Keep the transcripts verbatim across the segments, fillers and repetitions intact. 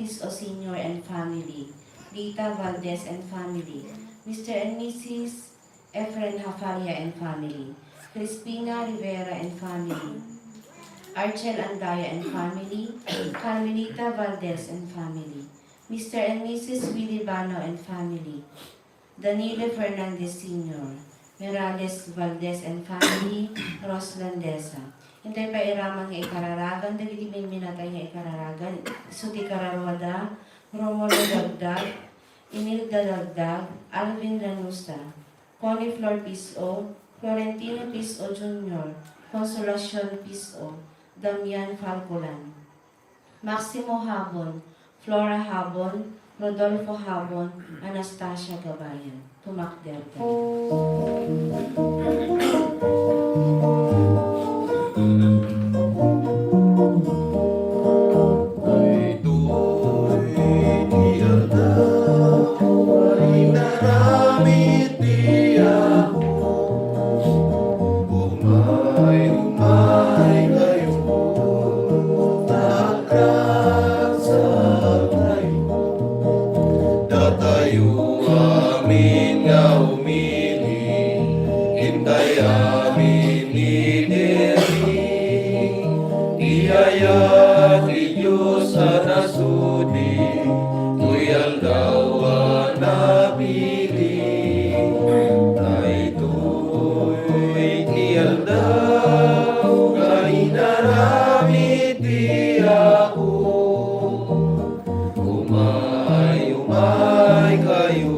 Francisco Senior and family, Lita Valdez and family, Mister and Missus Efren Hafalla and family, Crispina Rivera and family, Archel Andaya and family, Carmelita Valdez and family, Mister and Missus Willy Bano and family, Danilo Fernandez Senior, Merales Valdez and family, Roslandesa. Intay pay iraman nga ikararagan dagiti minminatay nga ikararagan, isu ti kararuada, Romulo Dagdag, Inilda Dagdag, Alvin Lanusa, Connie Flor Piso, Florentino Piso Junior, Consolacion Piso, Damian Falcolan. Maximo Habon, Flora Habon, Rodolfo Habon, Anastasia Gabayan. Tumakder tayo. Daytoy ti aldaw nga inaramid ti Apo. Umay, umay kayo, ta agragsaktayo. Datayo amin nga umili, intay amin ni Derry. Ti ayat ti Dios a nasudi, toy aldaw a napili. Daytoy ti aldaw nga inaramid ti Apo. Umay, umay kayo,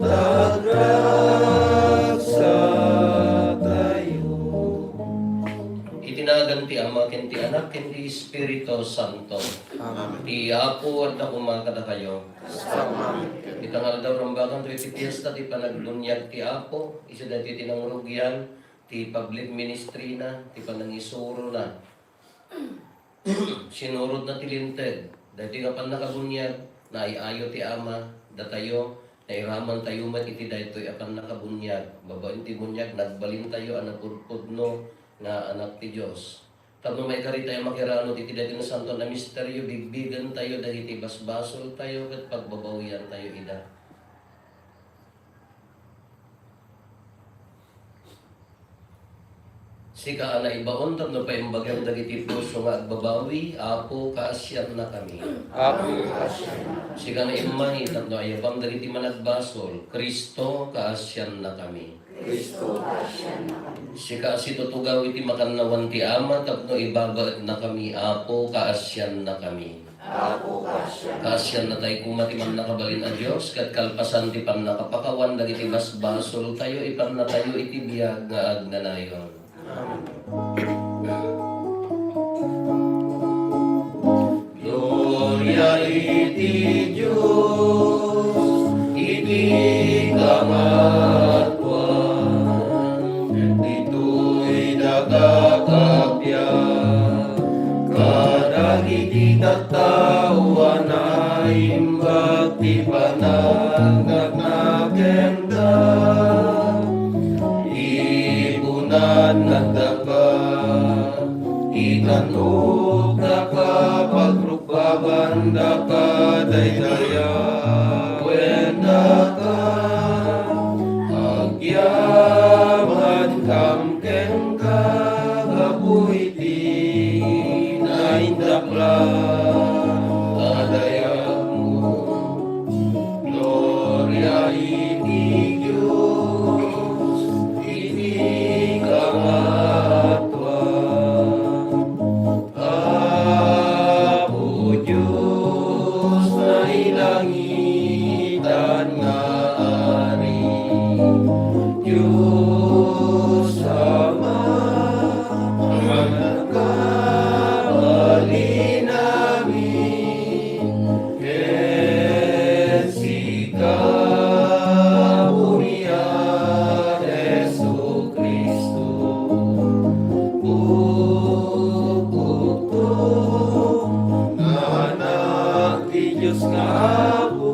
ta agragsaktayo. Iti nagan ti Ama, ken ti Anak, ken ti Espiritu Santo. Amen. Ti Apo adda koma kadakayo. Ita nga aldaw, rambakanto iti fiesta ti panagbuniag ti Apo, isu daytoy ti nangrugian ti public ministry na, ti panangisurona. Sinurodna ti Linteg. Daytoy nga pannakabuniag, naay-ayo ti Ama, datayo, nairamantayo met iti daytoy a pannakabuniag. Babaen ti buniag, nagbalintayo a napudpudno nga anak ti Dios. Tapno maikaritayo a makiranod iti daytoy nga santuan a misterio, bigbigentayo dagiti basbasoltayo ket pagbabawiantayo ida. Sika a naibaon tapno paimbagem dagiti puso nga agbabawi, Apo, kaasiannakami. Apo, kaasiannakami. Sika a naimmahi tapno ayabam dagiti managbasol, Cristo, kaasiannakami. Cristo, kaasiannakami. Sika a situtugaw iti makannawan ti Ama tapno ibabaetnakami, Apo, kaasiannakami. Apo, kaasian. Kaasiannatayo koma ti Mannakabalin a Dios, ket kalpasan ti pannakapakawan dagiti basbasoltayo, ipannatayo iti biag nga agnanayon. Amen. Gloria iti Dios, iti kamatuan, ditoy daga kabiag, kadagiti tattao a naimbag ti panagnagnakenda. Ipunan nagdaka, itanokdaka, pagrukbabandaka, daydayawendaka, agyamankam kenka, gapu iti naindaklan a dayagmo. Gloria iti Dios iti kamatuan. Apo Dios, nailangitan nga Ari, Dios Ama, Mannakabalin amin, ken sika, Apo mi a Jesu-Cristo, pukpukto nga Anak ti Dios nga Apo,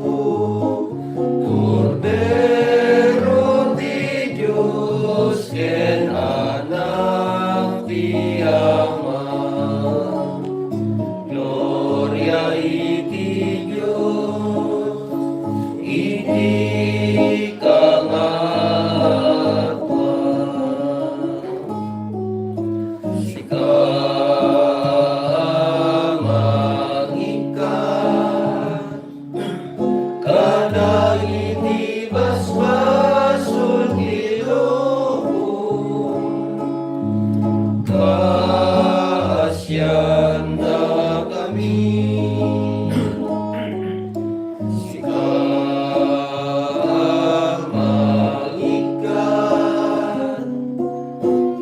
Kordero ti Dios ken Anak ti Ama. Gloria Sika a mangikkan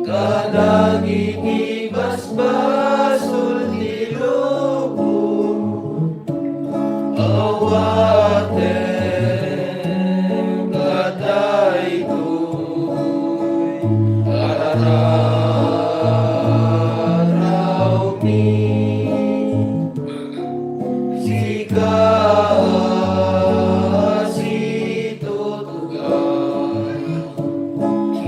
kadagiti basbasol ti lubong, awaten kadaytoy a rararawmi. Sika a situtugaw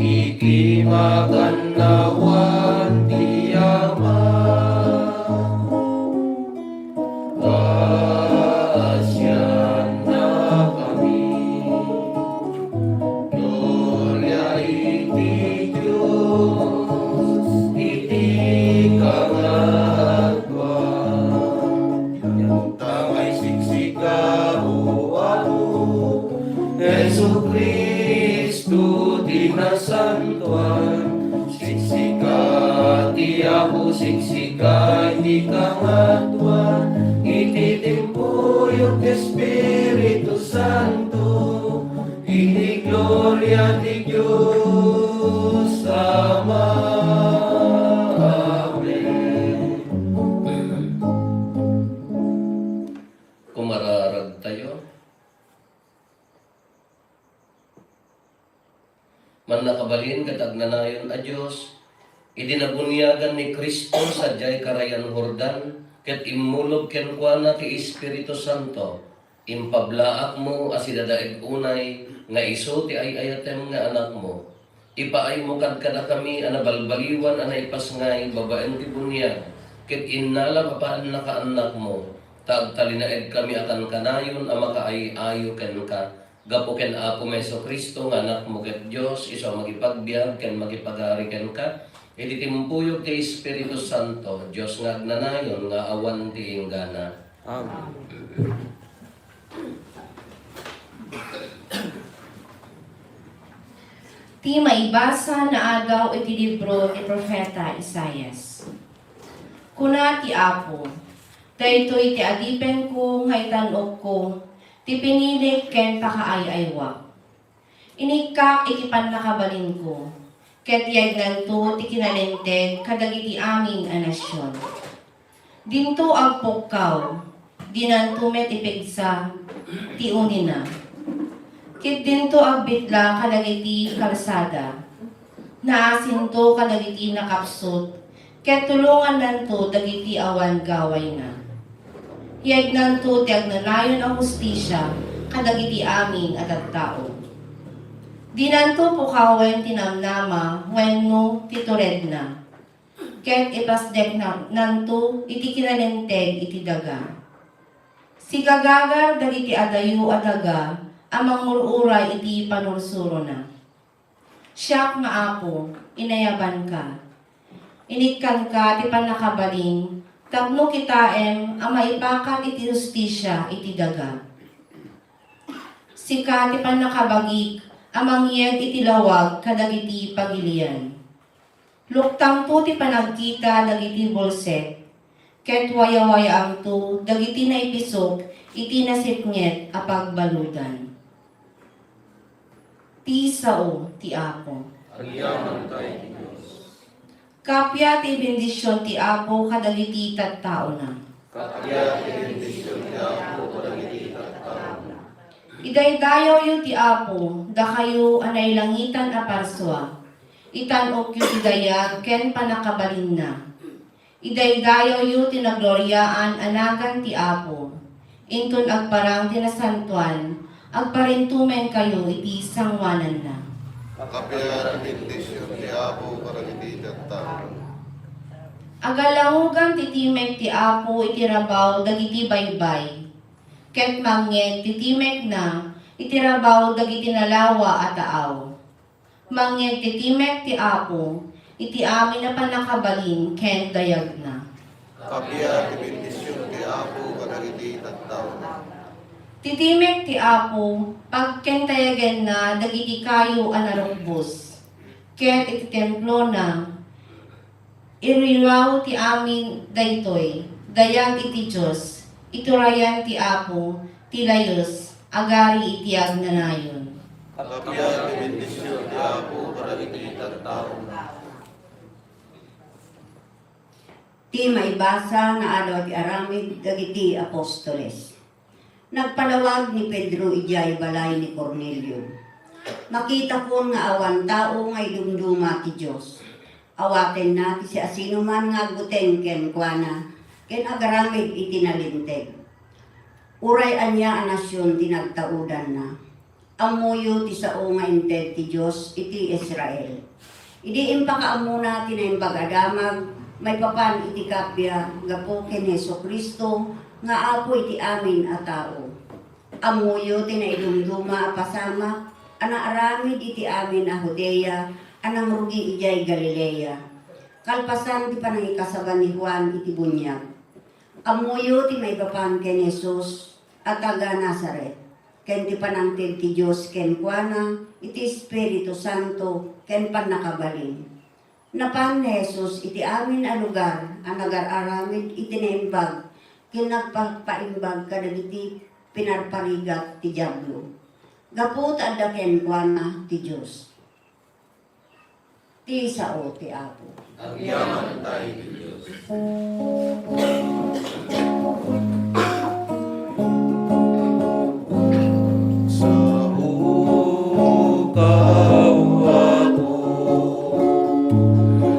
iti makannawan ti Ama. Paasiannakami. Gloria iti Dios iti kangatoan. Ania ta maisiksika, O Apo, Jesu-Cristo ti nasantoan. Siksika ti Apo, siksika iti kangatoan, iti timpuyog ti Espiritu Santo, iti gloria ti Dios Ama. Amen. Kumararagtayo. Mannakabalin ket agnanayon a Dios, idi nabuniagan ni Cristo sadiay karayan Jordan, ket immulog kenkuana ti Espiritu Santo, impablaakmo a sidadaeg unay nga isu ti ay-ayatem nga Anakmo. Ipaaymo kadkadakami a nabalbaliwan a naipasngay babaen ti buniag, ket innala papaannakaannakmo, ta agtalinaedkami a kankanayon a makaay-ayo kenka. Gapu ken Apomi Jesu-Cristo nga Anakmo ket Dios, isu a makipagbiag ken makipagari kenka, iti timpuyog ti Espiritu Santo, Dios nga agnanayon nga awan ti inggana. Amen. Ti maibasa nga adaw iti libro ni Profeta Isaias. Kuna ti Apo, "Daytoy ti adipenko nga itan-okko, ti pinilik ken pakaay-aywak. Inikkak iti pannakabalinko, ket yagnanto ti kinalinteg kadagiti amin a nasion. Dinto agpukkaw, dinanto met ipigsa ti unina. Ket dinto agbitla kadagiti kalsada. Naasinto kadagiti nakapsut, ket tulongannanto dagiti awan gawayna. Yagnanto ti agnanayon a hustisia kadagiti amin a tattao. Dinanto pukawen ti namnama wenno ti turedna, ket ipasdeknanto iti kinalinteg iti daga. Sigagagar dagiti adayo a daga a mangur-uray iti panursurona. Siak nga Apo, inayabanka. Inikkanka ti pannakabalin tapno kitaem a maipakat iti hustisia iti daga. Sika ti pannakabagik a mangyeg iti lawag kadagiti pagilian. Luktangto ti panagkita dagiti bulsek, ket wayawayaamto dagiti naipisok iti nasipnget a pagbaludan." Ti sao ti Apo. Agyamankay ti Dios. Kappia ti bendision ti Apo kadagiti tattaona. Kappia ti bendision ti Apo kadagiti tattaona. Idaydayawyo ti Apo, dakayo a nailangitan a parsua. Itan-okyo ti dayag ken pannakabalinna. Idaydayawyo ti nagloriaan a nagan ti Apo. Inton agparang ti nasantoan, agparintumengkayo iti sangoananna. Kappia ti bendision ti Apo kadagiti tattao. Agalangugan ti timek ti Apo iti rabaw dagiti baybay, ket mangngeg ti timekna iti rabaw dagiti nalawa a taaw. Mangngeg ti timek ti Apo iti amin a pannakabalin ken dayagna. Kappia ti bendision ti Apo kadagiti tattaona. Ti timek ti Apo, pagkentayagenna dagiti kayo a narukbos, ket iti templona, irilaw ti amin daytoy, dayag iti Dios, Iturayan ti Apo ti layes a gari iti agnanayon. Appian ti bendision ti Apo kadagiti tattaona. Ti maibasa nga Adaw ti Aramid dagiti Apostoles. Nagpalawag ni Pedro idiay balay ni Cornelio. Makitakon nga awan tao nga idumduma ti Dios. Awatenna ti siasinoman nga agbuteng kenkuana ken agaramid iti nalinteg. Uray ania a nasion ti nagtaudanna. Ammoyo ti sao nga inted ti Dios iti Israel. Idi impakaammona ti Naimbag a Damag maipapan iti kappia gapu ken Jesu-Cristo nga Apo iti amin a tao. Ammoyo ti naidumduma a pasamak a naaramid iti amin a Judea a nangrugi idiay Galilea, kalpasan ti panangikasaba ni Juan iti buniag. Ammoyo ti maipapan ken Jesus a taga-Nazaret, ken ti panangted ti Dios kenkuana iti Espiritu Santo ken pannakabalin. Napan ni Jesus iti amin a lugar a nagar-aramid iti naimbag ken nagpapaimbag kadagiti pinarparigat ti Diablo. Gapu ta adda kenkuana ti Dios. Ti sao ti Apo. Agyamanen tayo ti Dios. Sao ka, O Apo,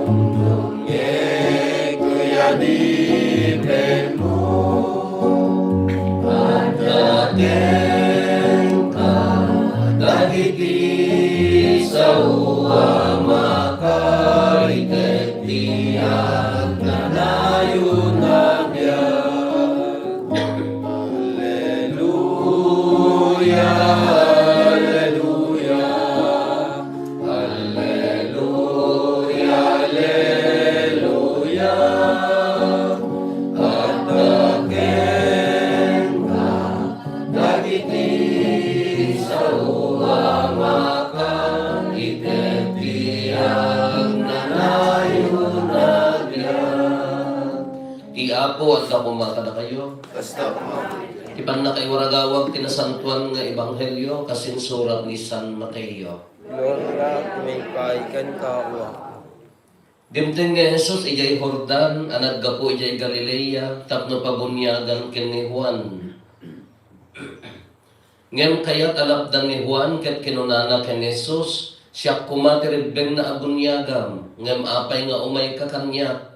dumdumngeg ti adipenmo. Adda kenka dagiti sao a makaited ti agnanayon a biag. Alleluia, alleluia, alleluia, alleluia. Adda kenka dagiti sao a makaited ti agnanayon a biag. Ti Apo adda koma kadakayo. Kasta koma. Ti pannakaiwaragawag ti nasantoan nga ebanghelio kas insurat ni San Mateo. Gloria iti maipay kenka, O Apo. Dimteng ni Jesus idiay Jordan a naggapu idiay Galilea tapno pabuniagan ken ni Juan. Ngem kayat a lapdan ni Juan ket kinunana ken Jesus, "Siak koma ti rebbengna a buniagam, ngem apay nga umayka kaniak?"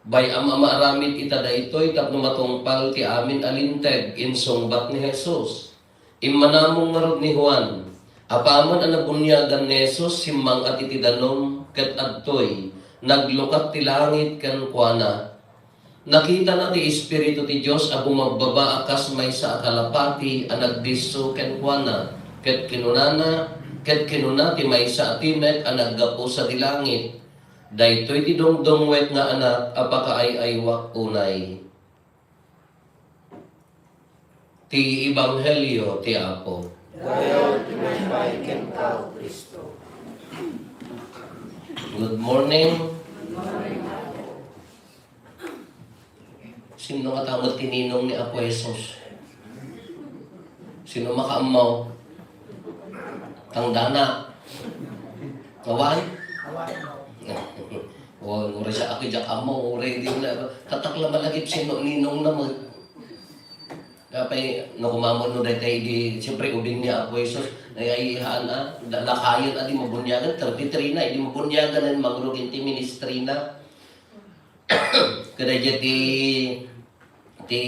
Bay-am a maaramid ita daytoy tapno matungpal ti amin a linteg, insungbat ni Jesus. Immanamong ngarud ni Juan. Apaman a nabuniagan ni Jesus, simmang-at iti danum, ket adtoy, naglukat ti langit kenkuana. Nakitana ti Espiritu ti Dios a bumabbaba a kas maysa a kalapati a nagdisso kenkuana, ket kinunana, ket kinuna ti maysa a timek a naggapu sadi langit, "Daytoy ti dungdungwek nga Anak a pakaay-aywak unay." Ti Ebanghelio ti Apo. Dayaw ti maipay kenka, O Cristo. Good morning. Sino nga tao ti ninong ni Apo Jesus? Sino makaammo? Tangdana. Awan? O, uray siak, diak ammo, uray di na, tatak la malagip sino ninong na mo. Apay, no, kumamon no daytay di, siyempre, ubing ni Apo Jesus, ay, ay, haan, ah, da-, lakayen, ah, di mabunyagan, thirty-three na, eh, di mabunyagan, eh, mangrugin ti ministry na. Kada diay ti, ti,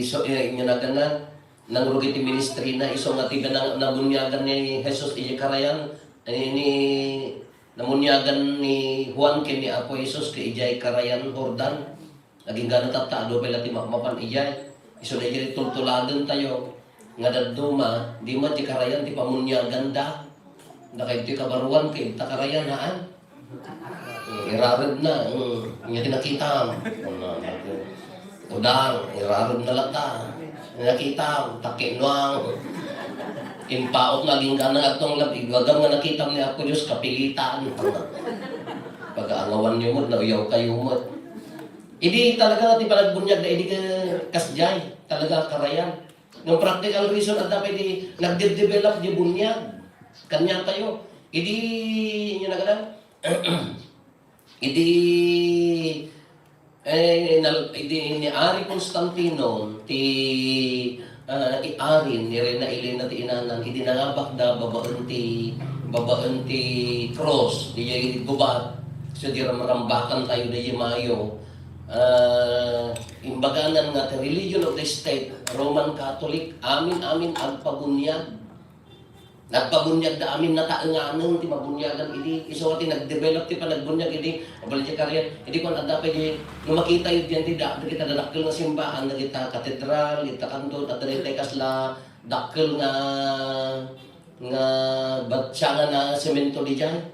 so, eh, inyo na ka na, nangrugi ti ministry na, isu nga ti ganang nabunyagan ni Jesus, iti karayan, eh, ni, namunyagan ni Juan ken ni Apo Jesus, ket idiay karayan Jordan. Agingga tatta, adu pay la ti mapmapan idiay. Isu daydiay tultuladen tayo nga dadduma, di met ti karayan ti pamunyaganda. Dakaytoy kabaruan, kaibta karayan, haan? Mm, irared na, mm, nya ti nakitam. Udang, irared na latta. Nakitam, takinuang. Impaot nga agingga nga agtong lab-, igagam nga nakitam ni Apo Dios, kapilitan. Pagaangawan yo met, nauyaw kayo met. Idi talaga nga ti panagbunyag da idi ka-, kasdiay, talaga karayan. Nga practical reason, adda pay di nagde-develop di bunyag. Kaniatayo. Idi, inyo na kadang, idi, eh, nal-, idi ni Ari Constantino, ti, ah, i Ari, ni Reyna Elena ti inanan, idi nangabakda babaen ti, babaen ti cross, di gubat, so di ramrambakan tayo di Mayo, ah, imbaganan nga ti religion of the state, Roman Catholic, amin-amin agpabunyag. Nagpabunyag da amin nataenganen ti mabunyagan idi. Isu nga ti nagdevelop ti panagbunyag idi. Abali ti karier. Idi kuan adda pay di, no makita yu diyan ti da, dagita dadakkel nga simbaan, dagita katedral, dagita kanton, adda daytay kasla dakkel nga, nga batsa nga na semento didiay.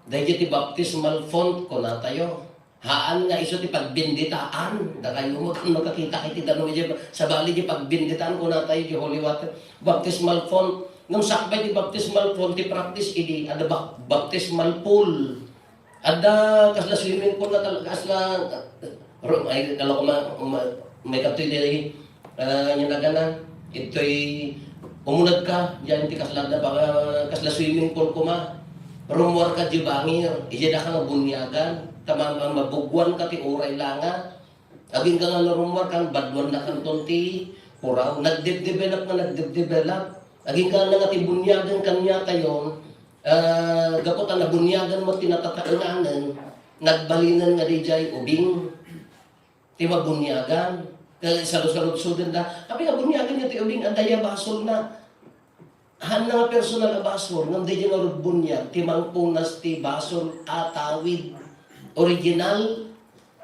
Daydiay ti baptismal font, kunatayo. Haan nga isu ti pagbenditaan. Dakayo met no makakita iti danum idiay sabali ti pagbenditaan, kunatayo, di holy water. Baptismal font. Ngem sakbay ti baptismal font, ti practice idi adda bap-, baptismal pool. Adda kasla swimming pool nga tal-, kasla, ro-, ay, kala ko ma-, ma-, may katoy di, ah, nga nagana. Itoy, umuneg ka, diyan ti kasla da, baka kasla swimming pool kuma. Rummuar ka di bangir, ija da ka nga bunyagan. Tama, ma-, mabugwan ka ti uray langa. Agingga nga narummuar kan, baduan na kanton ti puraw. Nagde-develop nga nagde-develop. Agingga na nga ti bunyagan kaniatayo, ah, gapu ta nabunyagan met ti natataenganen, nagbalinen nga didiay ubing ti mabunyagan. Kaya saludsodenda, "Apay nga bunyagan nga ti ubing, adda ya basolna?" Haanna nga personal a basol, ngem daydiay ngarud bunyag, ti mangpunas ti basol a tawid. Original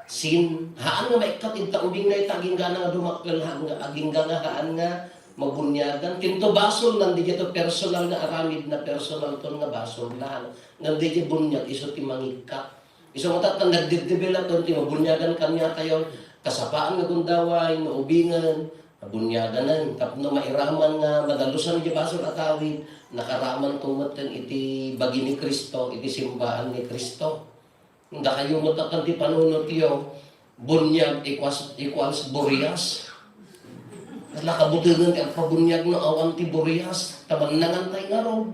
sin. Haan nga maikkat ita ubing dayta, agingga nga dumakkel, haan nga, agingga nga haan nga mabunyagan. Kinto basolna, daydiay to personal nga aramid na personal ton nga basolna. Ngem daydiay bunyag, isu ti mangikkat. Isu nga ta, ta nagdedevelop ti mabunyagan kaniatayo, kasapaan nga gundaway, maubingen, mabunyagan, tapno mairaman nga madalusan ti basol a tawid, nakaraman to met ken iti bagi ni Cristo, iti simbaan ni Cristo. Dakayo met a ken ti panunotyo, bunyag equals, equals burias. Kasla kabutengen ti agpabuniag no awan ti burias, ta bannangan tay ngarud.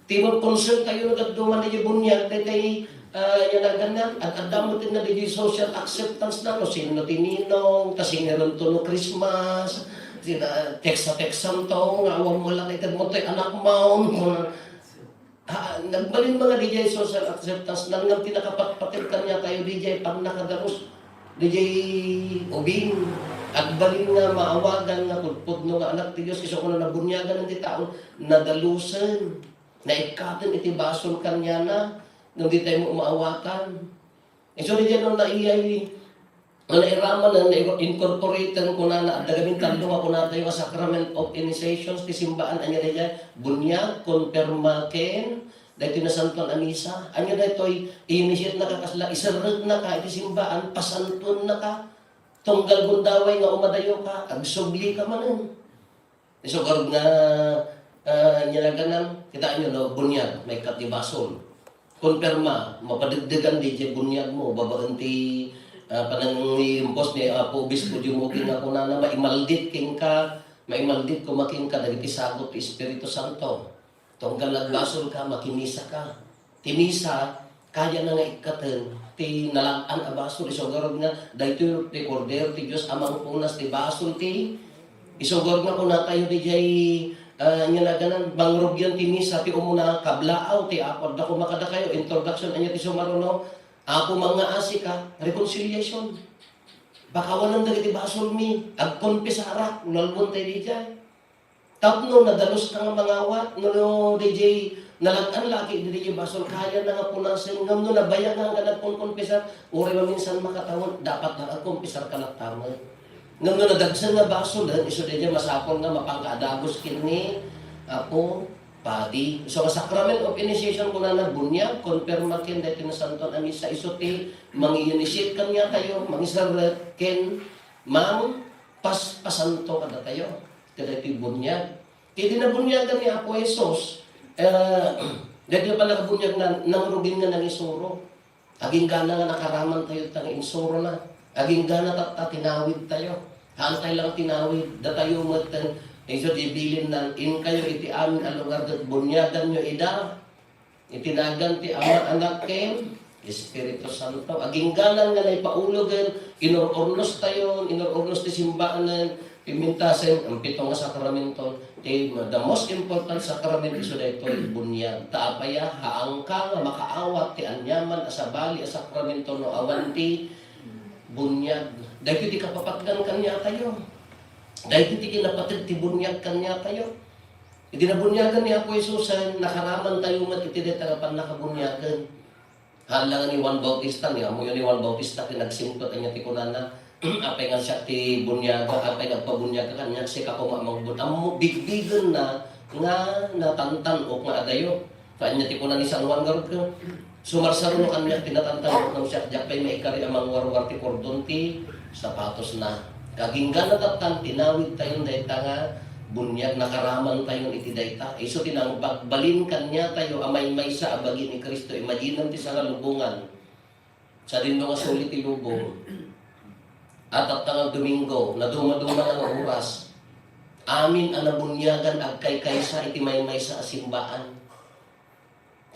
Ti concern tayo no dadduma diay buniag, daytay, ah, yanagannan, ad-adda met nga diay social acceptance na, no sino ti ninong, ta sinirento no Christmas, sina, teksa-teksan to, nga awan mo lang itag mo to'y anak mo. Ah, nagbalin mga didiay social acceptance, nangngam ti nakapatpateg kaniatayo didiay pannakadarus, didiay ubing. Agbalin nga maawagan nga pudpudno nga anak ti Dios, isu kuna nabuniagan ti tao, nadalusen, naikkaten iti basol kaniana, ngem di tayo maawatan. Isu didiay no naiyay, no nairamanen, na-incorporaten, kunana, adda gamin tallo nga kunatayo nga Sacrament of Initiations ti simbaan, ania daydiay, buniag, konperma, ken daytoy nasantoan a misa. Ania daytoy, i-initiate naka kasla, iserreknaka iti simbaan, pasantuennaka, tunggal gundaway nga umadayoka, agsublika manen. Isu garud nga, ah, nia naganan, kitaenyo no, buniag, maikkat ti basol. Konperma, mapadegdegan diay buniagmo, babaen ti, ah, panangiimpos ni Apo Obispo Jumuki nga kunana, maimaldit kenka, maimaldit koma kenka dagiti sagut ti Espiritu Santo. Tunggal nagbasolka, makimisaka. Ti misa, kayana nga ikkaten ti nalag-an a basol. Isu garud nga, daytoy ti Kordero ti Dios a mangpunas ti basol ti, isu garud nga kunatayo didiay, ah, nia naganan, mangrugian ti misa ti umuna, kablaaw ti Apo, adda koma kadakayo, introduction, ania ti sumaruno, Apo, mangngaasika, reconciliation. Pakawanen dagiti basolmi, agkonfesarak, nalwon tayo didiay. Tapno nadaluska nga mangawat, no, no, didiay nalag-an lagi didiay basol, kayana nga punasen, ngem no nabayag nga nagkonkonfesar, uray maminsan makatawen, dapat nga agkonfesar ka latta met. Ngem no nadagsen nga basolen, isu didiay masapul nga mapanka a dagus ken ni Apo Padi. So, nga Sacrament of Initiation, kunana, buniag, konperma ken daytoy nasantoan a misa, isu ti mangi-initiate kaniatayo, mangiserrek ken mang-, pas-, pasanto kadatayo. Kadaytoy buniag. Iti nabuniagan ni Apo Jesus, eh, daytoy pannakabuniagna, nangrugin nga nangisuro. Agingga nga nakaraman tayo ta nga insurona. Agingga na tatta, tinawid tayo. Haantay lang tinawid, datayo met, isu ti bilinna, inkayo iti amin a lugar ket bunyaganyo ida. Iti nagan ti Ama, Anak, ken Espiritu Santo. Agingganan nga naipaulogen, inur-urnos tayon, inur-urnos ti simbaanen, pimmintasen, ang pito nga sakramento. Ti, the most important sacrament isu daytoy, bunyag. Ta apay a, haanka nga makaawat ti aniaman a sabali a sakramento no awan ti bunyag. Daytoy ti kapapatgan kaniatayo. Daytoy ti kinapateg ti bunyag kaniatayo. Iti nabunyagan ni Apo Jesusen, nakaraman tayo met iti dayta nga pannakabunyagen. Haan la nga ni Juan Bautista, ni ammoyo ni Juan Bautista ket nagsingpet, ania ti kunana, "Apay nga siak ti bunyaga, apay nga agpabunyaga kaniak, sika koma a mangbun-." Ammo, bigbigenna nga natantan-ok nga adayo. Ania ti kuna ni San Juan ngarud ket, "Sumarsaruno kaniak ti natantan-ok ngem siak, diak pay maikari a mangwarwar ti kordon ti sapatosna." Agingga na tatta, tinawid tayon dayta nga bunyag, nakaraman tayon iti dayta. Isu ti nangpagbalin kaniatayo a maymaysa a bagi ni Cristo. Imaginem ti sangalubongan. Sadino nga suli ti lubong. Tatta nga Domingo, nadumaduma na nga oras. Amin a nabunyagan agkaykaysa iti maymaysa a simbaan.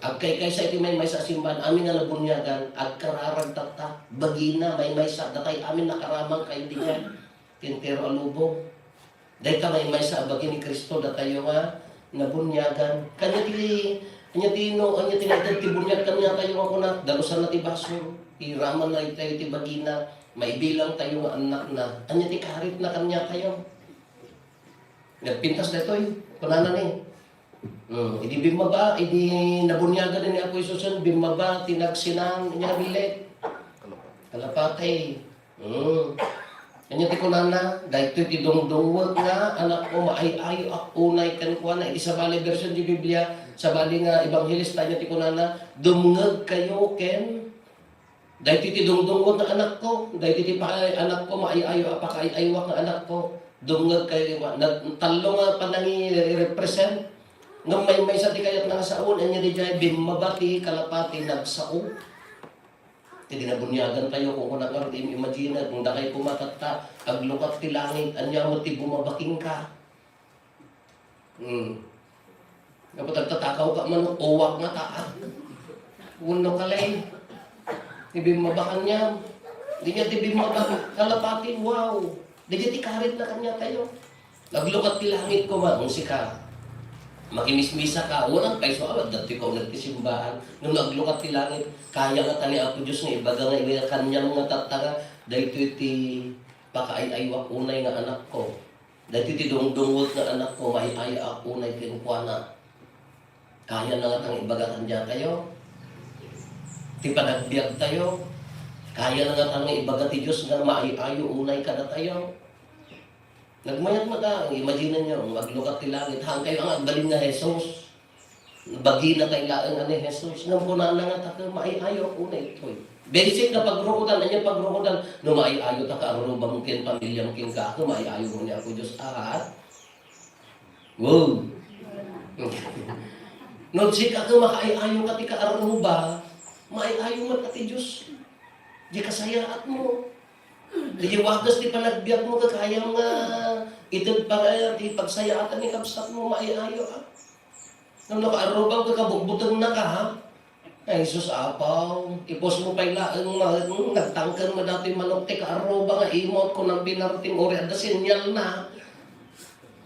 Agkaykaysa iti maymaysa a simbaan, amin a nabunyagan, agkararag tatta, bagina, maymaysa, datay amin nakaraman kayo diay, ti entero a lubong. Dayta maymaysa a bagi ni Cristo, datayo nga nabunyagan. Kanya ti, kanya ti no, kanya ti naitad ti bunyag kaniatayo nga kuna, dalusan na ti basol, iraman na itayo ti bagina, maibilang tayo nga annakna. Kanya ti karitna kaniatayo. Nagpintas daytoy, kunana ni, Hmm, idi bimmaba, idi nabunyagan ni Apo Jesusen, bimmaba ti nagsinan, inya nabileg. Kalapati. Hmm. Ania ti kunana, "Daytoy ti dungdungwek nga anakko, maay-ayoak unay kenkuana." Iti sabali version ti Biblia, sabali nga ebanghelista, ania ti kunana, "Dumngegkayo ken Daytoy ti dungdungwek nga anakko, daytoy ti pakaay-, anakko, maay-ayo a pakaay-ayowak nga anakko. Dumngegkayo, nag-, tallo nga panangi-represent. Ngem maymaysa ti kayatna nga saoen, ania diay, bimmaba ti kalapati, nagsao." Ti di nabuniagan tayo, kung kuna nga im-, imagine, kung dakay kumatatta, aglukat ti langit, ania met ti bumaba kenka? Hmm. Gapu ta agtatakaw ka manok, uwak nga taa. Wenno kalay. Ti bimmaba kaniam. Diay ti bimmaba, kalapati, wow. Diay ti karitna kaniatayo. Aglukat ti langit koma, "Wen sika. Makimismisa ka." Wen, agpayso, awan, datoy ka uneg ti simbaan. Ngem aglukat ti langit, kaya ngata ni Apo Dios nga ibaga nga iti kaniam nga tatta nga, "Daytoy ti pakaay-ayowak unay nga anakko." Daytoy ti dungdungwek nga anakko, maay-ayoak unay kenkuana. Kayana ngata nga ibaga kaniatayo ti panagbiagtayo. Kayana ngata nga ibaga ti Dios nga maay-ayo unay kadatayo. Nagmayat met a, imagine-yo, aglukat ti langit, haankayo nga agbalin nga Jesus. Bagina tay laeng a ni Jesus. Ngem kunana nga, "Takem, maay-ayo unay daytoy." Basic nga pagruodan, ania pagruodan? No maay-ayo ta kaarrubam ken pamiliam ken kakem, maay-ayo met ni Apo Dios a. Wow! No sika ket makaay-ayo ka ti kaarruba, maay-ayo met a ti Dios. Di kasayaatmo. Di wagas ti panagbiagmo, kakayam nga ited para ti pagsayaatan ni kabsatmo, maay-ayo a. Ngem no kaarrubam ket kabutbutengna ka, ha? Ay, sus, Apo, ipusmo pay laeng nga, hmm, nagtangken nga datoy manok ti kaarruba nga imot, kunam pinartim, uray adda senyalna.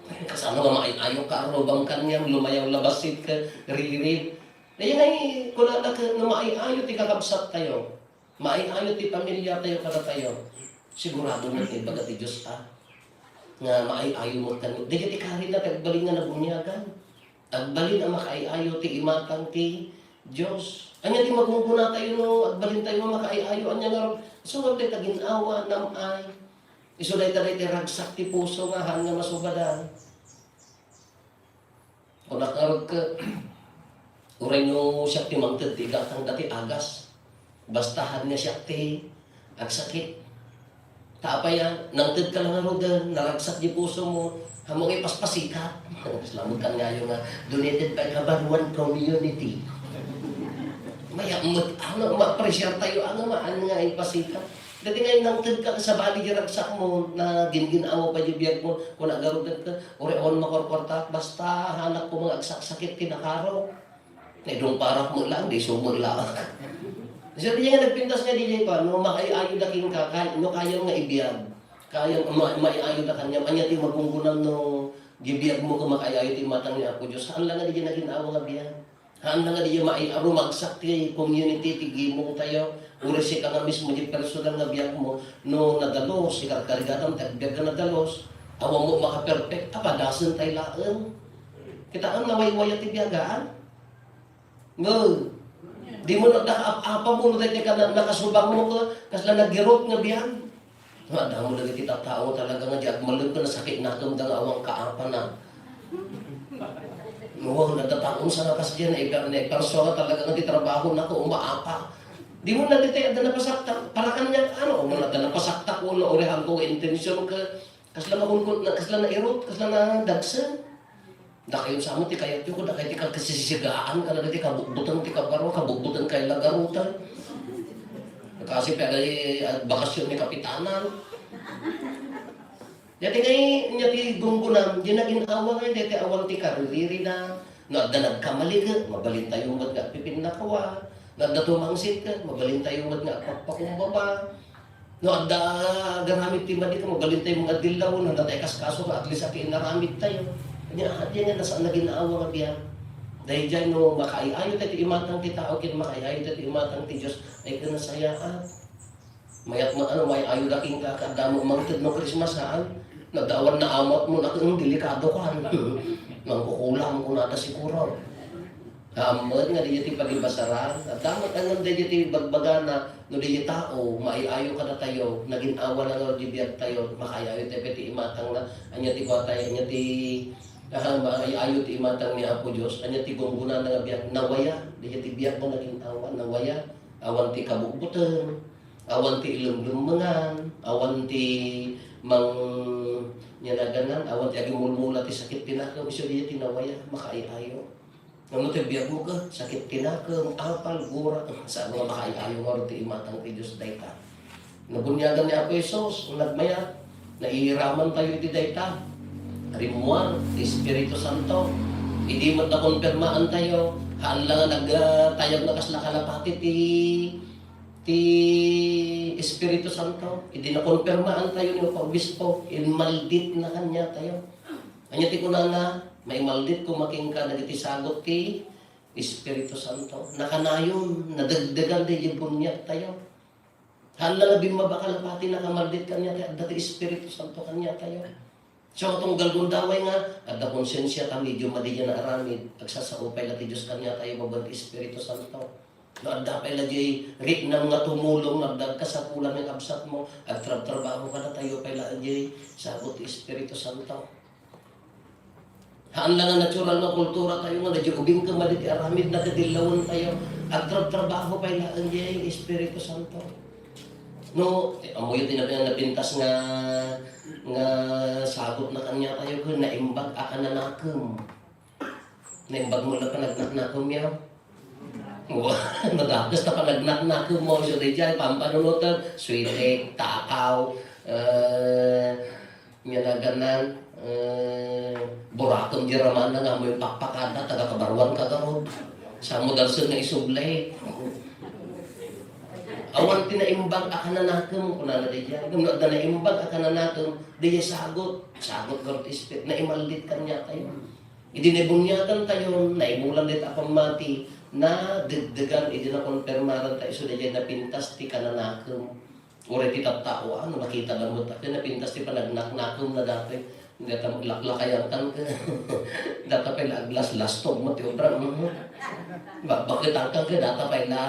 Ay, kasano nga maay-ayo kaarrubam kaniam, lumayaw la bassit ket riri. Dayta ngay, kunana ket no maay-ayo ti kakabsattayo. Maay-ayo ti pamiliatayo kadatayo. Sigurado met nga ibaga ti Dios a, nga maay-ayo met kaniyo. Dayta ti karina ti agbalin nga nabuniagan. Agbalin a makaay-ayo ti imatang ti Dios. Ania ti magunggona tayo no agbalin tayo nga makaay-ayo? Ania ngarud? Isu nga dayta gin-awa, nam-ay. Isu dayta, dayta ragsak ti puso nga haan nga masubadan. Kunak ngarud ket, uray no siak ti mangted ti igatang dati agas, basta haan nga siak ti agsakit. Ta apay a, nangted ka la ngaruden, naragsak di pusomo, ammok nga ipaspasikat. Salamat kaniayo nga donated by Kabanwan Community. Mayat met, ano, ma-appreciate tayo, ano, maan nga ipasikat. Dati nga nangted ka, sabali di ragsakmo, na gingin-awa pay di biagmo, kuna garud ka, "Uray, awan makurkuartaak, basta hanakko nga agsaksakit ti nakaro." Naidungparak met laeng, di isu met laeng. Sabi niya nga nagpintas nga di, di pa, no, makaiayo da kenka, kay-, no, kayam nga ibiag. Kayam, ma-, maiayo da kaniam, ania ti magunggonan no, di biagmo ket makaiayo ti imatang ni Apo Dios. Haan la nga di nagin-awa nga biag. Haan la nga di mai-, rumagsak ti community, ti gimong tayo. Uray sika nga mismo, di personal nga biagmo, no, nadalos, ikarkarigatam, ti agbiag nga nadalos. Awan mo makaperfect, apadasen tay laeng. Kitaem, nawaywaya ti biagaan. No. Di mo na nakaap-apa mo, no, daytoy ka na, nakasubang mo ka, kasla nagirot nga biag. Nga, damo dagiti tattao talaga nga di agmalem ka, nasakit nakem da nga awan kaapana. No, nadataon sa nga kas diyan, eh, per-, eh, perso nga talaga nga di trabaho na ko, umaapa. Di mo na ditoy, adda napasaktak, para kanya, ano, o, adda napasaktak, o, naurihan ko, intention ka, kasla makunkun-, na, kasla nairot, kasla nadagsen. Dakayo sa mo ti kayatyo, ko dakay ti kagkasisigaan, kana dagiti kabukbuteng ti kabaro, kabukbuteng kay lagarutan. Kasi pala, eh, bakasyon ni Kapitanan. Dati ngay, nya ti gunggunam, di nagin-awa ngay, dati awan ti kariririna. No, adda nagkamali ka, mabalin tayo met nga agpipinnakawa. No, adda tumangsit ka, mabalin tayo met nga agpakpakumbaba. No, adda agaramid ti madi ka, mabalin tayo nga agdillawen, no, adda tayo kaskaso nga aglisaki inaramid tayo. Nya, di nga nasa nagin-awa nga biag. Daydiay no, makaiayo tayo ti imatang ti tao, ken makaiayo tayo ti imatang ti Dios, ay kanasayaat. Mayat mo, ano, may ayo da kenka, kaadda mo mangted no Christmas, haan? Nadawan na amat mo, naku, ang delikado ka, ano? Mangkukulam ko nata siguro. Ammet nga di ti pagibasaran. At damat ang di ti bagbagana, no di tao, maiayo kadatayo, nagin-awa na nga di biag tayo, makaiayo tayo ti imatang na, anya ti kuwatay, anya ti, ah, maiayo ti imatang ni Apo Dios, anya ti gungguna na nga biag, nawaya, di ti biag mo nagin-awa, nawaya, awan ti kabukbuteng, awan ti ilemlemmengan, awan ti mang-, nya naganan, awan ti agimulmula ti sakit ti nakem, isu di ti nawaya, makaiayo. Ngem no ti biag mo ka, sakit ti nakem, apal, gura, saan nga makaiayo nga ti imatang ti Dios dayta. Nabuniagan ni Apo Jesus, nagmayat, nairaman tayo iti dayta. Rimmuar ti Espiritu Santo. Idi met nakonfirmaan tayo, haan la nga nagtayag na kasla kalapati ti, ti Espiritu Santo. Idi nakonfirmaan tayo ni Obispo, inmaldit na kanya tayo. Anya ti kunana, maimaldit ko makinka dagiti sagut ti Espiritu Santo. Nakanayon, nadagdagan daydi buniag tayo. Haan la nga bimmaba kalapati nakamaldit kaniatayo, adda ti Espiritu Santo kaniatayo. So, tunggal gundaway nga, adda konsensia ta, medyo madi nga naaramid, agsasao pay la ti Dios kaniatayo, babaen ti Espiritu Santo. No, adda pay la jay riknam nga tumulong, no, adda kasapulan nga kabsat mo, agtrabtrabaho kadatayo pay la jay sagut ti Espiritu Santo. Haan la nga natural nga kultura tayo nga, nadyo ubing ka madi ti aramid, nagadillawen tayo. Agtrabtrabaho pay laeng diay Espiritu Santo. No, eh, ammoyo ti nabi-, napintas nga, nga sagut na kaniatayo, ken naimbag a kananakem. Naimbag mo la panagnaknakem, yaw? Wa, nadakes ta panagnaknakem mo, so, di jay, pampanunoten, sweetek, takaw, eh, Nga naganan, eh, buraken di raman na nga amoy pakpakada, taga kabaruan ka garud. Sa mo dalsen nga isubli. Awan ti naimbag a kananakem, kunana daydiay. Ngem no adda naimbag a kananakem, daydiay sagut. Sagut garud ti Espiritu, naimaldit kaniatayo. Idi nabuniagan tayo, naimulan dayta a pammati, nadegdegan idi nakonfirmaran tayo, isu daydiay napintas ti kananakem. Uray ti tattao, ano, nakita da met, ket napintas ti panagnaknakem na datoy. Data laklakayan kan ke. Data pay la aglaslastog mo ti obra mo. Bakbaketan kan ke, data pay la,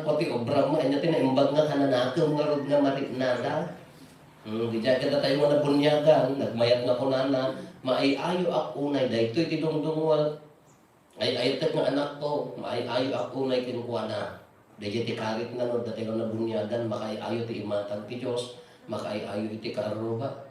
ko ti obra mo, anya ti naimbag nga kananakem ngarud nga mariknada. Hmm, di jay kadatayo nga nabuniagan, nagmayat nga kunana, "Maay-ayo ak unay, daytoy ti dungdungngoek." Ay-ayatek nga anakko, maay-ayo ak unay kenkuana. Daydiay ti karitna no, datayo nga nabuniagan, makaay-ayo ti imatang ti Dios, makaay-ayo iti kaarruba.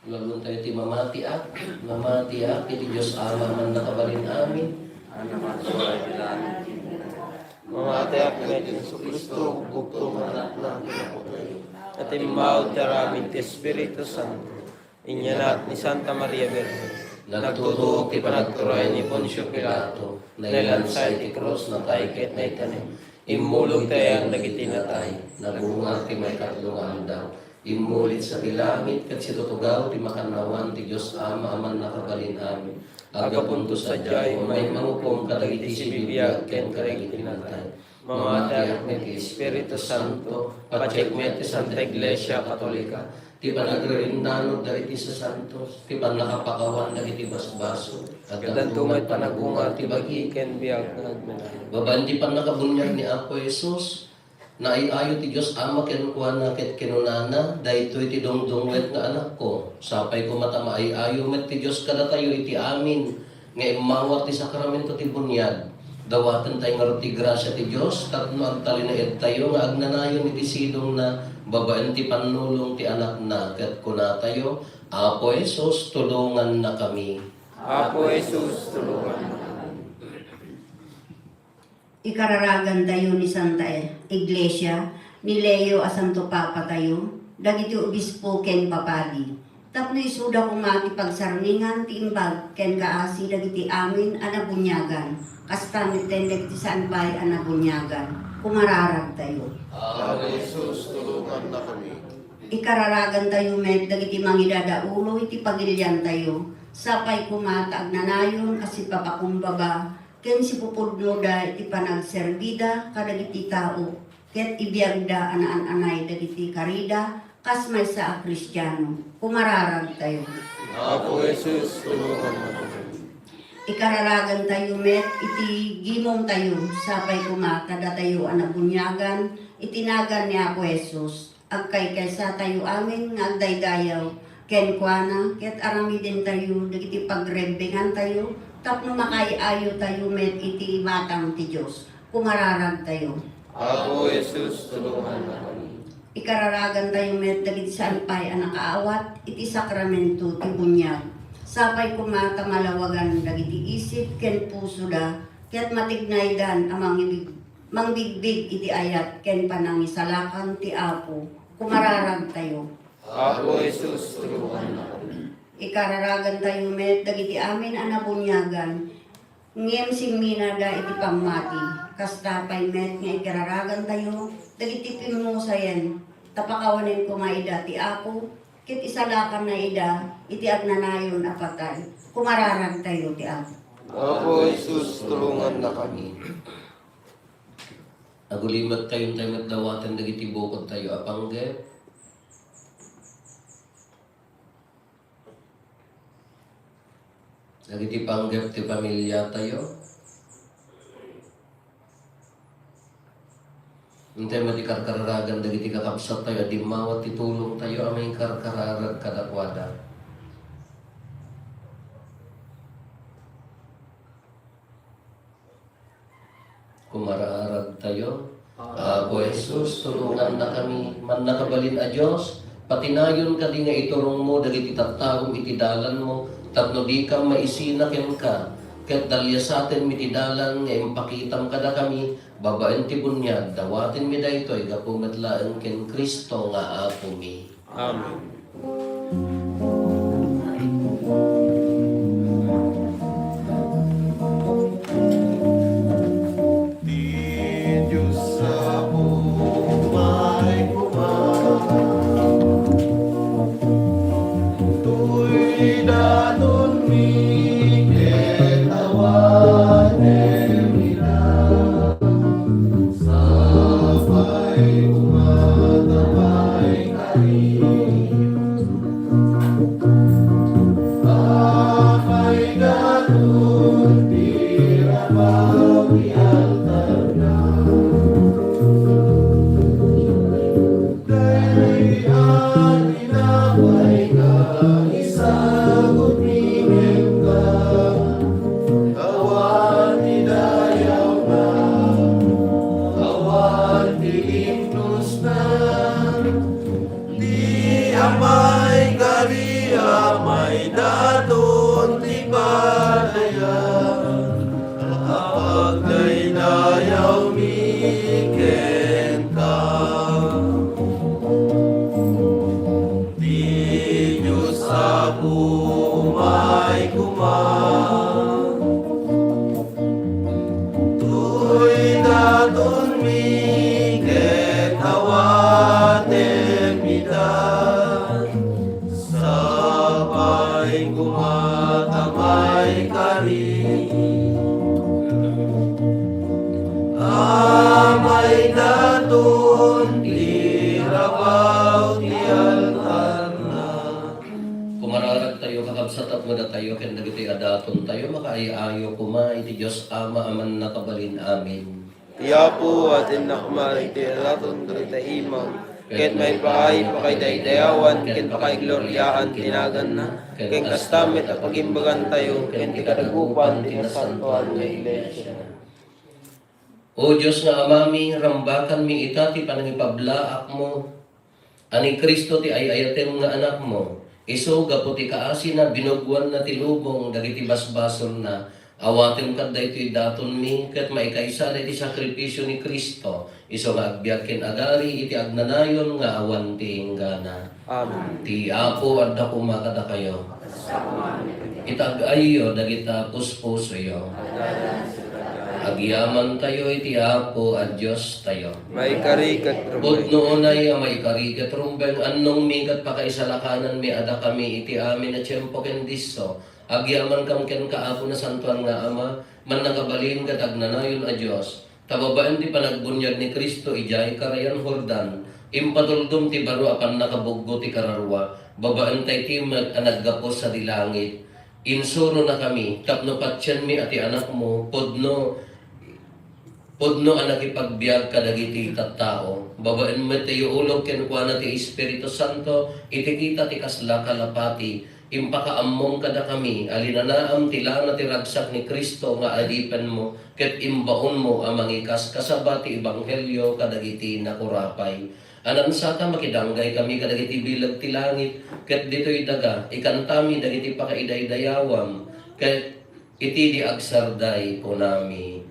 Lagun tayo ti mamatiak, mamatiak iti Dios Ama a Mannakabalin Amin. Mamatiak met ni Jesu-Cristo, bugbugto nga Anakna, kinapudno. Ket immawag ti aramid ti Espiritu Santo. Inyanak ni Santa Maria Birhen. Nagtutuok ti panagturay ni Poncio Pilato. Nailansa iti krus, natay ket naitanem. Immulog ti ayang dagiti natay. Nabunga ti maikatlo nga aldaw. Immuli ti langit ket situtugaw ti makannawan ti Dios Ama a Mannakabalin-amin. Aggapunto sadiay, umay mangukom kadagiti sibibiag ken kadagiti natay. Mamatiak met ti Espiritu Santo, patiek met ti Santa Iglesia Katolika, ti panagririndanud dagiti sasantos, ti pannakapakawan dagiti basbasol, addanto met panaggungar ti bagi ken biag nga agnanan. Babaen ti pannakabuniag ni Apo Jesus, naay-ayo ti Dios Ama kenkuana ket kinunana, "Daytoy ti dungdungngoek nga Anakko." Sapay koma ta maay-ayo met ti Dios kadatayo iti amin nga immawat ti sakramento ti buniag. Dawatentayo ngarud ti grasia ti Dios tapno agtalinaedtayo nga agnanayon iti sidongna babaen ti pannulong ti Anakna, ket kunatayo, "Apo Jesus, tulongannakami." Apo Jesus, tulongannakami. Ikararagantayo ni Santa Iglesia, ni Leo a Santo Papatayo, dagiti obispo ken papadi, tapno isuda koma ti pagsarningan ti imbag ken kaasi dagiti amin a nabuniagan, kasta met dagiti saan pay a nabuniagan. Kumararagtayo. Apo Jesus, tulongannakami. Ikararagantayo met dagiti mangidadaulo iti pagiliantayo, sapay koma ta agnanayon a sipapakumbaba ken sipupudnoda iti panagserbida kadagiti tao, ket ibiagda a naan-anay dagiti karida kas maysa a Kristiano. Kumararagtayo. Apo Jesus, tulongannakami. Ikararagantayo met iti gimongtayo, sapay koma ta datayo a nabuniagan iti nagan ni Apo Jesus. Agkaykaysatayo amin nga agdaydayaw kenkuana, ket aramidentayo dagiti pagrebbengantayo tapno makaay-ayotayo met iti imatang ti Dios. Kumararagtayo. Apo Jesus, tulongannakami. Ikararagantayo met dagiti saan pay a nakaawat iti sakramento ti buniag. Sapay koma ta malawagan dagiti isip ken pusoda, ket matignaydan a mangibig-, mangbigbig iti ayat ken panangisalakan ti Apo. Kumararagtayo. Apo Jesus, tulongannakami. Ikararagantayo met dagiti amin a nabuniagan, ngem simminada iti pammati. Kasta pay met nga ikararagantayo dagiti pimmusayen, ta pakawanen koma ida ti Apo, ket isalakanna ida iti agnanayon a patay. Kumararagtayo ti Apo. Apo Jesus, tulongannakami. Agulimettayo met dawaten dagiti bukodtayo a panggep. Dagiti panggep ti pamiliatayo. Intay met ikarkararagan dagiti kakabsattayo a dimmawat ti tulongtayo a mangkarkararag kadakuada. Kumararagtayo. Apo Jesus, tulongannakami. Mannakabalin a Dios, patinayon kadi nga iturongmo dagiti tattaom iti dalanmo, tapno dika maisina kenka, ket daliasatenmi ti dalan nga impakitam kadakami babaen ti buniag. Dawatenmi daytoy gapu met laeng ken Cristo nga Apomi. Amen. Ti Dios Apo, umay koma. Toy datonmi ket awanem ida. Sapay koma ta maikari. Sa tapno datayo ken dagitoy a datontayo, makaay-ayo koma iti Dios Ama a Mannakabalin. Amen. Ti Apo, atennak koma iti daton dagiti imam, ket maipaay pakaidaydayawan ken pakaigloriaan ti naganna, ken kasta met a pagimbagantayo ken ti kadagupan ti nasantoan nga iglesia. O Dios nga Amami, rambakanmi ita ti panangipablaakmo, a ni Cristo ti ay-ayatem nga Anakmo. Isu, gapu ti kaasina, binuggoanna ti lubong dagiti basbasolna. Awatem kad daytoy datonmi, ket maikaysa daytoy sakripisio ni Cristo, isu nga agbiag ken agari iti agnanayon nga awan ti inggana. Amen. Ti Apo adda koma kadakayo. Itag-ayyo dagita puspusoyo. Agyamantayo iti Apo a Diostayo. Maikari ket rumbeng. Pudno unay a maikari ket rumbeng, annongmi ket pakaisalakananmi a dakami iti amin a tiempo ken disso. Agyamankam kenka, Apo, Nasantoan nga Ama, Mannakabalin ket Agnanayon a Dios. Ta babaen ti panagbuniag ni Cristo idiay Karayan Jordan, impatuldom ti baro a pannakabuggo ti kararua, babaen tay timek a naggapu sadi langit. Insuronakami tapno patienmi a ti Anakmo pudno, pudno a nakipagbiag kadagiti tattao. Babaen met ti iulog kenkuana ti Espiritu Santo iti kita ti kasla kalapati. Impakaammom kadakami a linanaam ti lana ti ragsak ni Cristo nga adipenmo ket imbaonmo a mangikaskasaba ti ebanghelio kadagiti nakurapay. Anansaka, makidanggay kami kadagiti bileg ti langit, ket ditoy daga, ikantami dagiti pakaidaydayawam, ket iti di agsarday, kunami.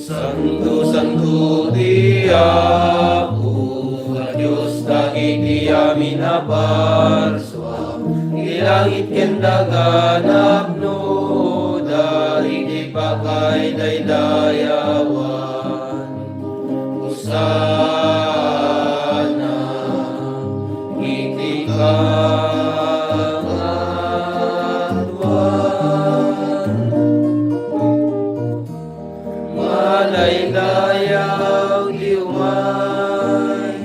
Santo, santo ti Apo a Dios dagiti amin a parsua, ti langit ken daga napno dagiti pakaidaydayawan. Hosanna iti kangatoan. Madaydayaw ti umay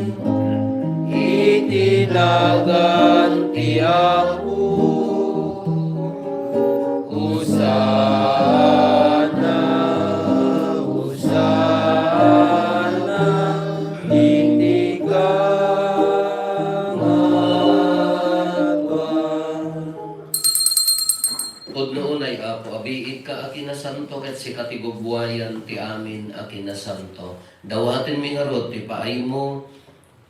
iti nagan ti Apo. Hosanna, Hosanna iti kangatoan. Pudno unay, Apo, a biigka a kinasanto, ket sika ti gubbuayan ti amin a kinasanto. Dawatenmi ngarud ti paaymo,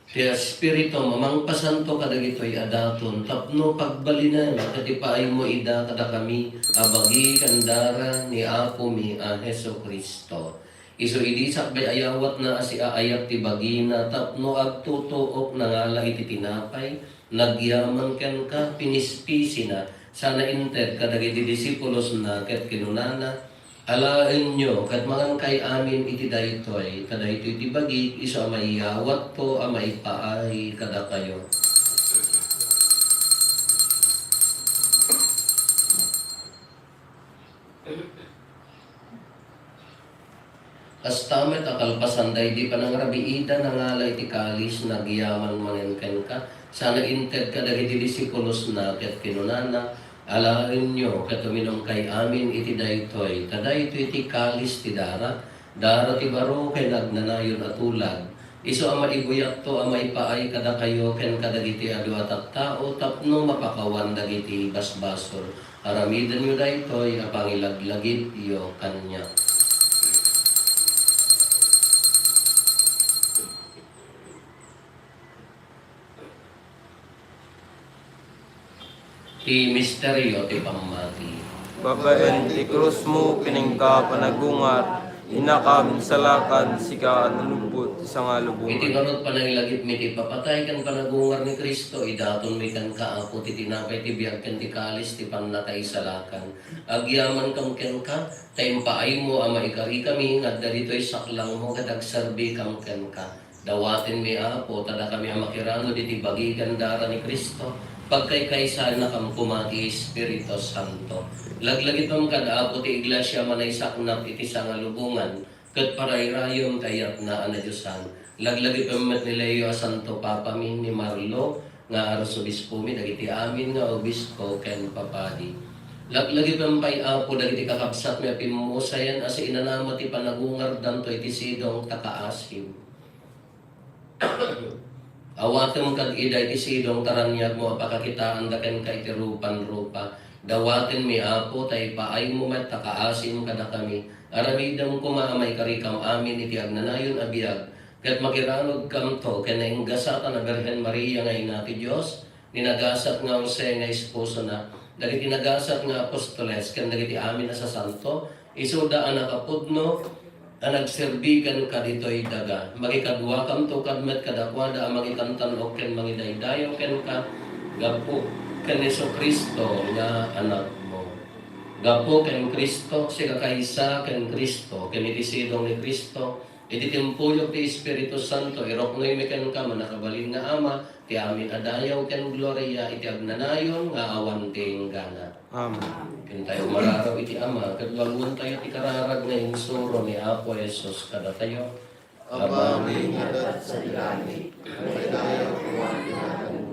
ti Espiritum a mangpasanto kadagitoy a daton tapno pagbalinen ket ipaaymo ida kadakami a bagi ken dara ni Apomi a Jesu-Cristo. Isu idi sakbay a yawatna a siaayat ti bagina tapno agtutuok, nangala iti tinapay, nagyaman kenka, pinispisina, sana inted kadagiti disipulosna ket kinunana, Alaenyo ket mangankay amin iti daytoy, ta daytoy ti bagik isu a maiyawatko a maipaay kadakayo. Kasta met a kalpasan daydi panangrabiida, nangala iti kalis, nagyaman manen kenka, sana inted kadagiti disipulosna ket kinunana, Alaenyo ket uminumkay amin iti daytoy, ta daytoy ti kalis ti dara, dara ti baro ken agnanayon a tulag. Isu a maibuyatto a maipaay kadakayo ken kadagiti adu a tattao tapno mapakawan dagiti basbasol. Aramidenyo daytoy a pangilaglagipyo kaniak. Ti misterio ti pammati. Babaen ti krusmo, pinangka panagungar, inakam insalakan, sika a nalubbot ti sangalubongan. Iti ngarud, panangilagipmi ti ipapatay ken panagungar ni Cristo, idatonmi kenka, Apo, ti tinapay ti biag ken ti kalis ti pannakaisalakan. Agyamankam kenka, ta impaaymo a maikarikami nga adda ditoy saklangmo ket agserbikam kenka. Dawatenmi, Apo, ta dakami a makiranud iti bagi ken dara ni Cristo, pagkaykaysanakam koma ti Espiritu Santo. Laglagipem kad, Apo, ti iglesia a manaysaknap iti sangalubongan, Ket parayrayem ti ayatna a nadiosan. Laglagipem met ni Leo a Santo Papami, ni Marlo nga Arsobispomi, dagiti amin nga obispo ken papadi. Laglagipem pay, Apo, dagiti kakabsatmi a pimmusayen a siinanama ti panagungardanto iti sidong ta kaasim. Awatem kad ida iti sidong ta raniagmo a pakakitaanda kenka iti rupan-rupa. Dawatenmi, Apo, ta ipaaymo met ta kaasim kadakami. Aramidem koma a maikarikam amin iti agnanayon a biag, ket makiranudkamto ken nainggasatan a Birhen Maria nga Ina ti Dios, ni nagasat nga Jose nga esposona, dagiti nagasat nga apostoles, ken dagiti amin a sasanto, isuda a nakapudno a nagserbi kenka ditoy daga. Makikaduakamto kad met kadakuada a mangitantan-ok ken mangidaydayaw kenka gapu ken Jesu-Cristo nga Anakmo. Gapu ken Cristo, sika kaysa ken Cristo, ken iti sidong ni Cristo, iti timpuyog ti Espiritu Santo, iruknoymi kenka, mannakabalin nga Ama, ti amin a dayaw ken gloria iti agnanayon nga awan ti inggana. Amen. Ken tayo mararaw iti Ama, ket walwentayo ti kararag nga insuro ni Apo Jesus kadatayo. Amami nga adda sadi langit, maidayaw koma ti naganmo.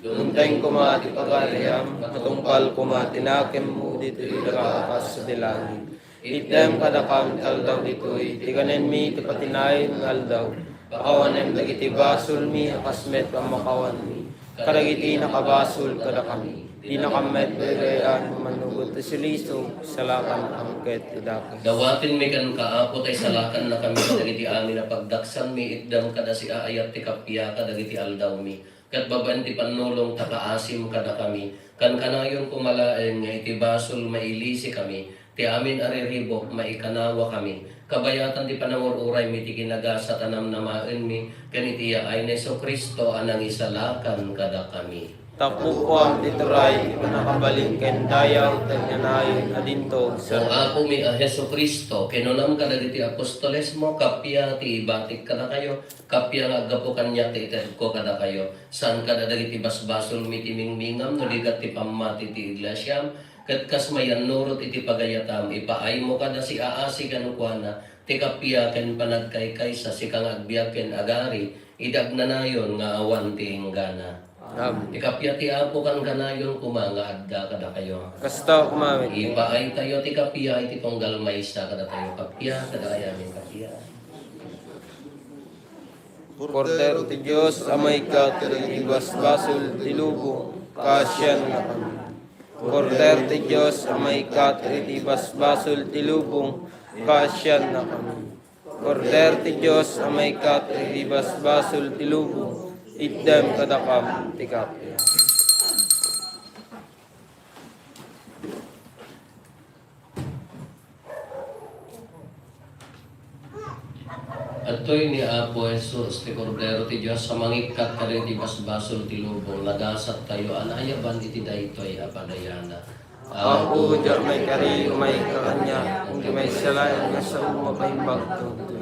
Dumteng koma ti pagariam, matungpal koma ti nakemmo ditoy daga a kas iti langit. Itdem kadakam ti aldaw ditoy ti kanenmi ti patinayon nga aldaw. Pakawanem dagiti basolmi a kas met pammakawanmi kadagiti nakabasol kadakami. Dinakam met daydayan, mannugot ti sulisog, salakannakam ket ti dakes. Dawatenmi kenka, Apo, ta isalakannakami kadagiti amin a pagdaksanmi, itdem kada siaayat ti kappia kadagiti aldawmi. Ket babaen ti pannulong ta kaasim kadakami, kankanayon koma laeng nga iti basol mailisikami, ti amin a riribuk maikanawakami, kabayatan ti panangur-uraymi ti kinagasat a namnamaenmi, ken iti yaay ni Jesu-Cristo a nangisalakan kadakami. Tapno kuam ti turay, ti pannakabalin ken dayaw, ti agnanayon a dinto. O Apomi a Jesu-Cristo, kinunam kadagiti apostolesmo, kappia ti ibatik kadakayo, kappia nga aggapu kaniak ti itedko kadakayo. Saan kada dagiti basbasolmi ti mingmingam no ligat ti pammati ti iglesiam, ket kas mayannurot iti pagayatam, ipaaymo kada siaasi kenkuana ti kappia ken panagkaykaysa, sika nga agbiag ken agari iti agnanayon nga awan ti inggana. Amen. Ti kappia ti Apo kankanayon koma nga adda kadakayo. Kasta koma met. Ipaaytayo ti kappia iti tunggal maysa kadatayo. Kappia, kada ayamin kappia. Kordero ti Dios a maikkat iti basbasol ti lubong, kaasiannakami. Kordero ti Dios a maikkat iti basbasol ti lubong, kaasiannakami. Kordero ti Dios a maikkat iti basbasol ti lubong, itdem kadakam ti kappia. Adtoy ni Apo Jesus, ti Kordero ti Dios a mangikkat kadagiti basbasol ti lubong. Nagasattayo a naayaban iti daytoy a pagayana. Apo, diak maikari, umayka kaniak, no ti maysa laeng nga sao mapaimbag ditoy.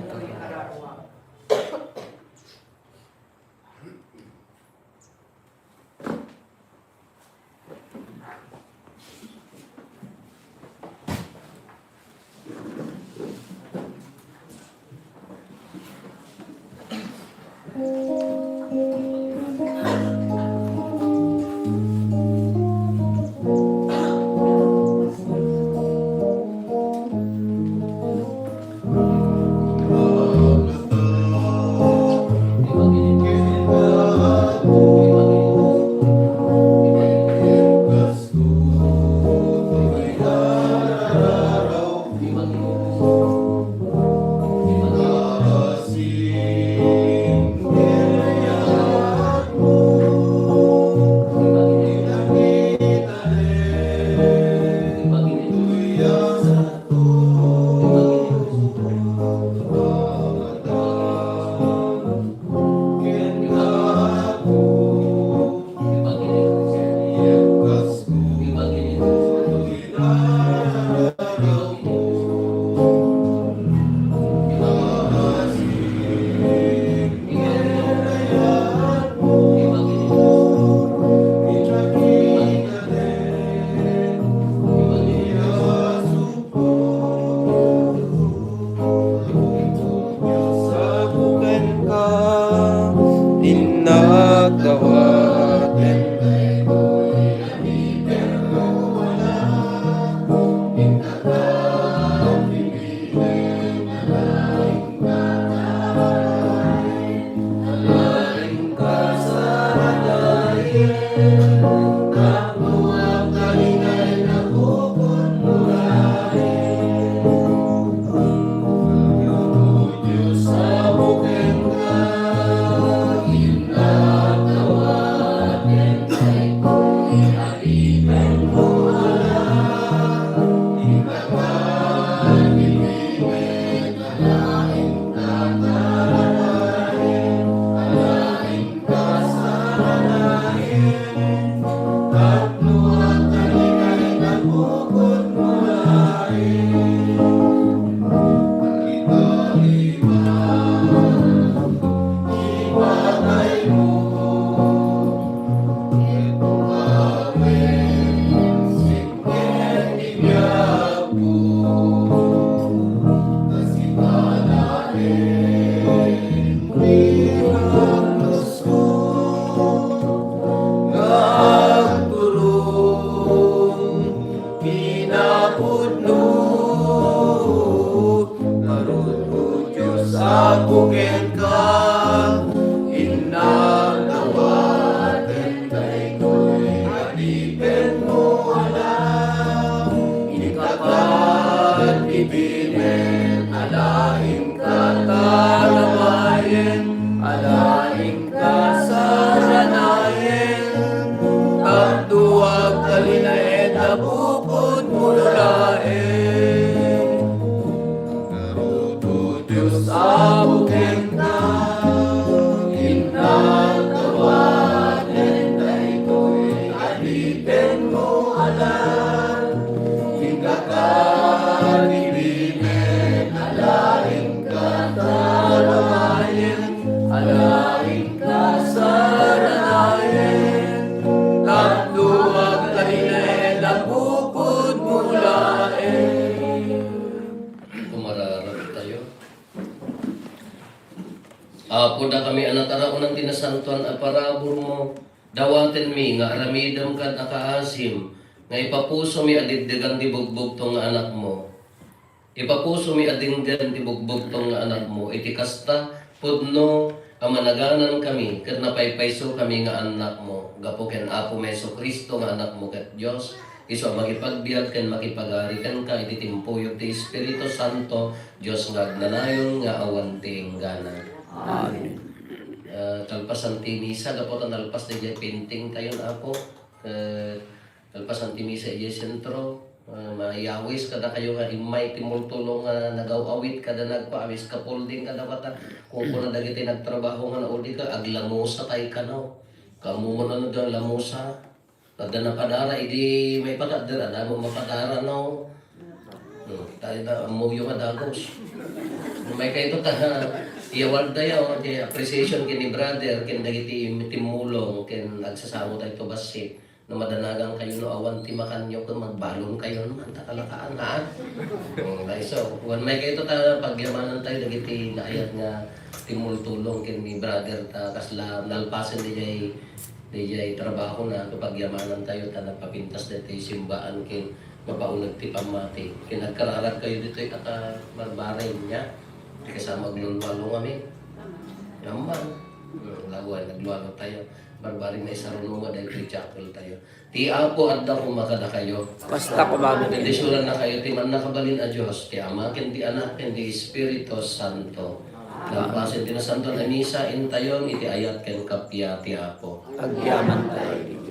Apo kenka, innak dawaten daytoy adipenmo a laing. Inka bibiin a laing katalamayen, a laing kasaranayen, tapno agtalinaed a bukodmo laeng. Ngarud, O Dios, Apo kenka, innak dawaten daytoy adipenmo a laing. Inka bibiin a laing katalamayen, a laing kasaranayen, tapno agtalinaed a bukodmo laeng. Kumararag tayo. Apo, dakami a nataraonan ti nasantoan a paraburmo, dawatenmi nga aramidem kad a kaasim, nga ipapusomi a diddigan ti bugbugtong nga anakmo. Ipapusomi a denggen ti bugbugtong nga anakmo. Iti kasta, pudno a managanankami ket napaypaysokami nga annakmo. Gapu ken Apomi Jesu-Cristo nga Anakmo ket Dios, isu a makipagbiag ken makipagari kenka iti timpuyog ti Espiritu Santo, Dios nga agnanayon nga awan ti inggana. Amen. Ah, kalpasan ti misa, gapu ta nalpas daydiay painting tayon, Apo. Eh, Kalpasan ti misa idiay sentro, ah, mayawis kadakayo nga immay ti multulong nga nagaw-awit kada nagpaawis, scaffolding kada kata. Kunkuna dagiti nagtrabaho nga nauli ka, aglamusa tay kano. Kamu man ano dyan, lamusa. Adda napadara, idi may pakader, adda mo mapadara, no? Hmm, tayo na, ammoyo nga dagos. May kayo ta, iyawal tayo, ti appreciation ken ni brother, ken dagiti timmulong, ken agsasango tayo to bassit. No madanagan kayo no awan ti makanyo ken magbalon kayo man, ta kalakaan, ha? Mm, dayso, wen may kayo ta pagyamanan tayo dagiti naayat nga timmultulong ken ni brother ta kasla nalpasen dayjay, dayjay trabaho na, pagyamanan tayo ta nagpapintas daytoy simbaan ken mapauneg ti pammati. Ken agkararag kayo ditoy a kabarbarian nia, ti kasama aglulwalo ngamin. Amman. Mm, lawen, nagluwalo tayo. Barbari, maisaruno nga daytoy chapel tayo. Ti Apo adda koma kadakayo. Kasta koma met. Bendisyonannakayo ti Mannakabalin a Dios, ti Ama, ken ti Anak, ken ti Espiritu Santo. Lapasen ti nasantoan a misa, intayon iti ayat ken kappia ti Apo. Agyamantayo.